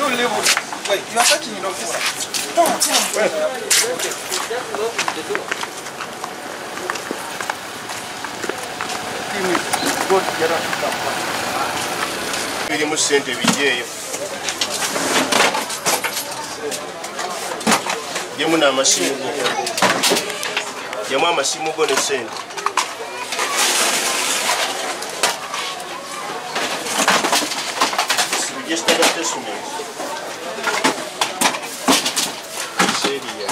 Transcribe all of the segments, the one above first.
You live. Wait, you are touching it, officer. Come, come. Okay. Just open the door. Go together. Birimu ssente bijjeeyo. Jemu n'amasimu go. Jemu amasimu go ne ssente. Registered testament. Seria.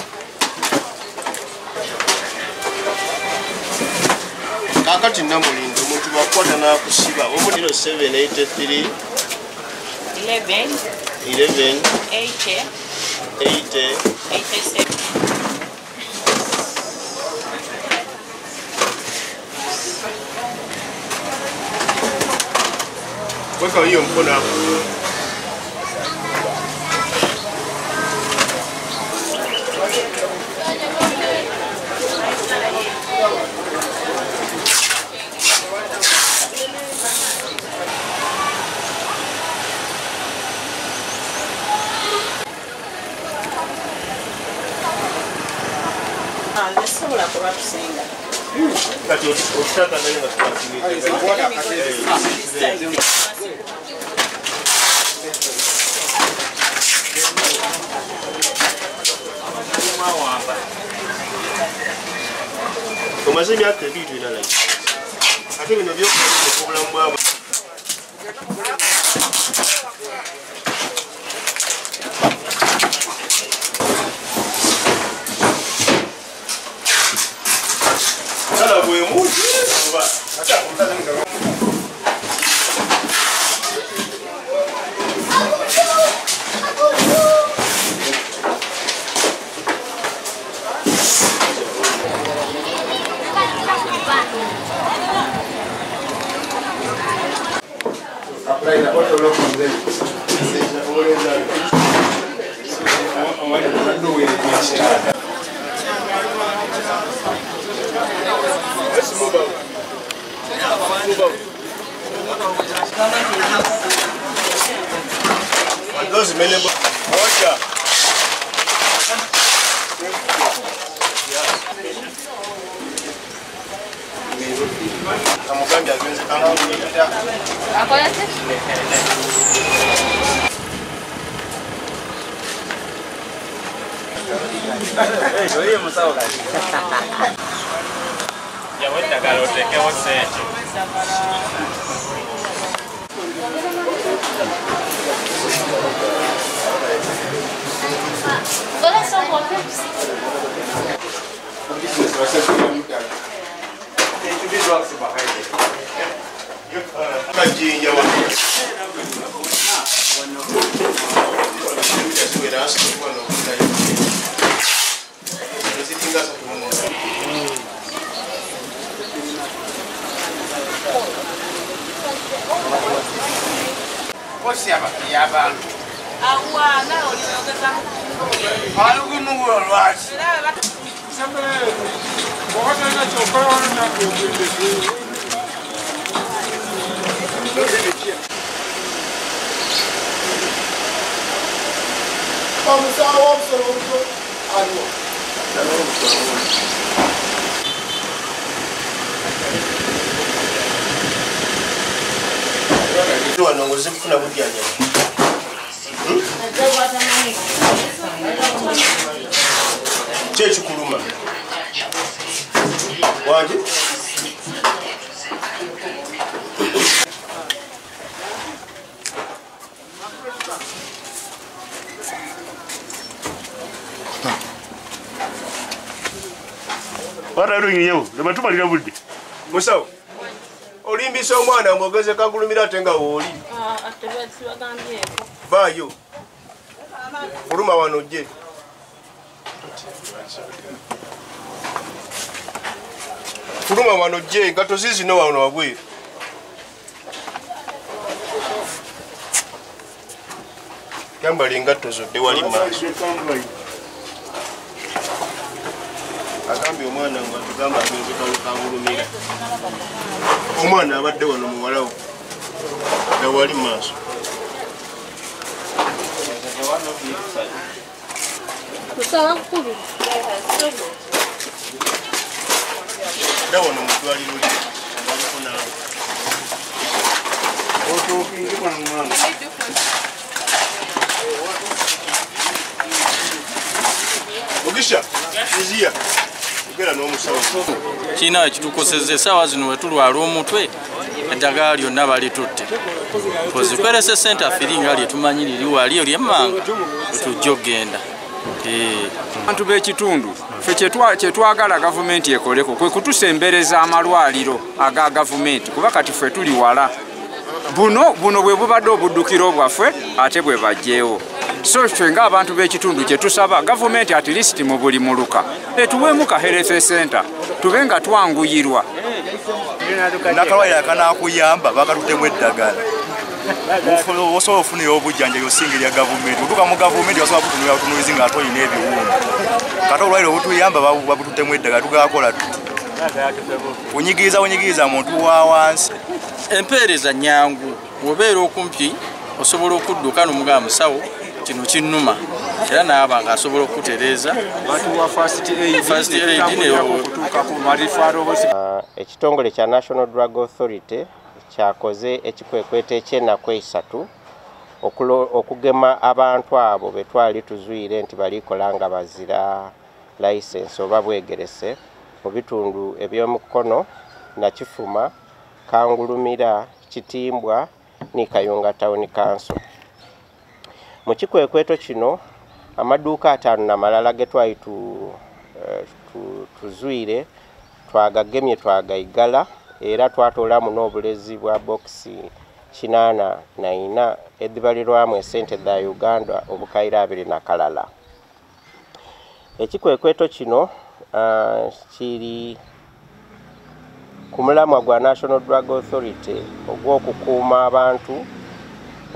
Kakati Namulindo omuntu bakwata n'akusiba. Omu 0783 11 11 80 80 87. Weka hiyo mkono hapo. Nsobola kuba tusinga. Kati otaka naye nga omaze emyaka ebiri tulina naye ate bino byokukozesa obulamu bwabo. Let's move out. Move out. And those many water. Kyekikuluma wangi musawo olimbisa omwana ng'ogeze kagulumira ate nga wooli vaayo fuluma wano ojje. Fuluma wano ojje engatto ziizino wano wabweru. Yambala engatto zodde wali maaso. Agambye omwana nga atugamba agenze kagulumira. Omwana abadde wano muwala wo nga wali maaso. Kirina ekitukosezza essaawa zino we tulwala omutwe eddagala lyonna balitutte. Kozikwerese Center firi nga lye tumanyi liri wali ery'emmanga wetujja okugenda. Abantu b'ekitundu ffe kyetwagala gavumenti ekoleko kwe kutusembereza amalwaliro aga gavumenti kuba kati ffe tuli wala. Buno bwe bubadde obuddukiro bwaffe ate bwe bajjeewo. So ffe ng'abantu b'ekitundu kye tusaba gavumenti at least mu buli muluka etuweemu ka health center tube nga twanguyirwa. Nakalwaliro akanaakuyamba bakatuttemu eddagala. Osobola ofunira obujjanjabi osinga erya gavumenti. Otuuka mu gavumenti basobola kutunulira butunulizi ng'ate olina ebiwundu. Kati obulwaliro obutuyamba babututtemu eddagala tugakola tuti. Bunyigiriza muntu wa wansi. Empeereza nnyangu, bw'obeera okumpi osobola okudduka n'omugamba musawo kino kinnuma era n'aba ng'asobola okutereeza. Batuwa first aid okutuuka ku referral hospital. Ekitongole kya National Drug Authority kyakoze ekikwekweto eky'ennaku esatu okugema abantu abo be twali tuzuire nti balikola nga bazira license oba bwegerese mu bitundu eby'omukono Nakifuma, Kangulumira, Kitimbwa ne Kayunga Town Council. Mu kikwekweto kino amaduuka 5 n'amalala ge twali tuzuire twagagemye twagaigala era twatoolamu n'obulezi bwa bokisi 84 edhibalirwamu esente dha Uganda obukaire 22. Ekikwekweto kino kiri ku mulamwa gwa National Drug Authority ogw'okukuuma abantu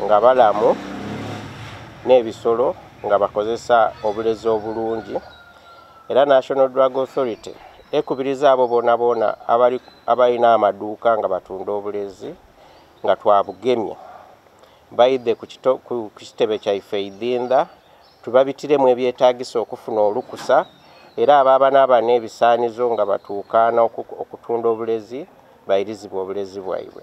nga balamu n'ebisolo nga bakozesa obulezi obulungi. Era National Drug Authority ekubiriza abo boona boona abalina amaduuka nga batunda obulezi nga twabugemye baidde ku kitebe kyaife Idinda tubabitiremu ebyetaagisa okufuna olukusa era abaaba n'aba n'ebisaanizo nga batuukaana okutunda obulezi bayirizibwa obulezi bwaibwe.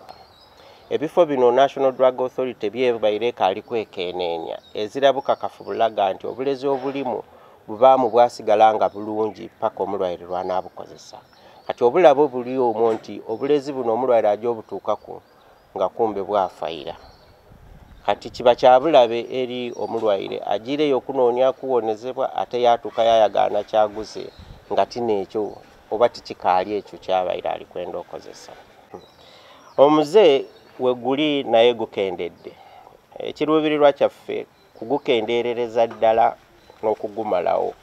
Ebifo bino National Drug Authority byebaire ekaali kwekeneenya ezira bukakafu bulaga nti obulezi obulimu bubaamu bwasigala nga bulungi paka omulwaire lw'anaabukozesa. Kati obulabo buli omwo nti obulezi buno omulwaire ajja obutuukaku nga kumbe bwafayira. Kati kiba kya bulabe eri omulwaire agireyo okunoonya kuwonezebwa ate yatuuka yayagaana kyaguze nga tina ekyo oba tikikaali ekyo kyabaire ali kwenda okozesa. Omuze we guli naye gukendedde. Ekiruubirirwa kyaffe kugukendeerereza ddala n'okugumalawo.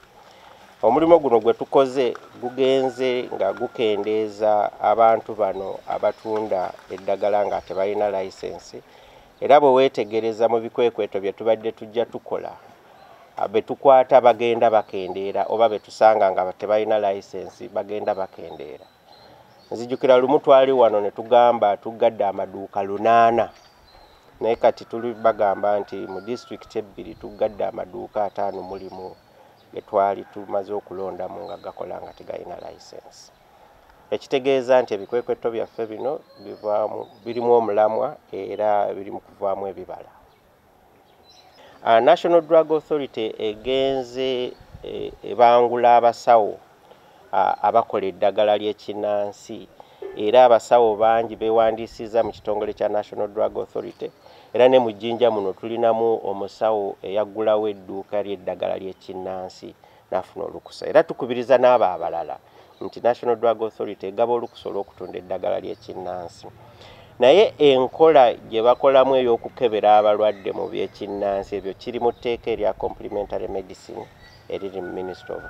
Omulimu guno gwe tukoze gugenze nga gukendeeza abantu bano abatunda eddagala nga tebalina layisensi. Era bwe weetegereza mu bikwekweto bye tubadde tujja tukola, be tukwata bagenda bakendeera oba be tusanga nga tebalina layisensi bagenda bakendeera. Nzijukira lumu twali wano ne tugamba tugadde amaduuka 8 naye kati tuli bagamba nti mu disitulikiti 2 tugadde amaduuka 5 mulimu ge twali tumaze okulondamu nga gakola nga tegalina layisensi. Ekitegeeza nti ebikwekweto byaffe bino birimu omulamwa era biri mu kuvaamu ebibala. National Drug Authority egenze ebangula abasawo abakola eddagala ly'ekinnansi era abasawo bangi beewandiisizza mu kitongole kya National Drug Authority era ne mu Jjinja muno tulinamu omusawo eyaggulawo edduuka ly'eddagala ly'ekinnansi n'afuna olukusa. Era tukubiriza n'abo abalala nti National Drug Authority egaba olukusa olw'okutunda eddagala ly'ekinnansi. Naye enkola gye bakolamu ey'okukebera abalwadde mu by'ekinnansi ebyo kiri mu tteeka erya Complementary Medicine eriri mu Ministry of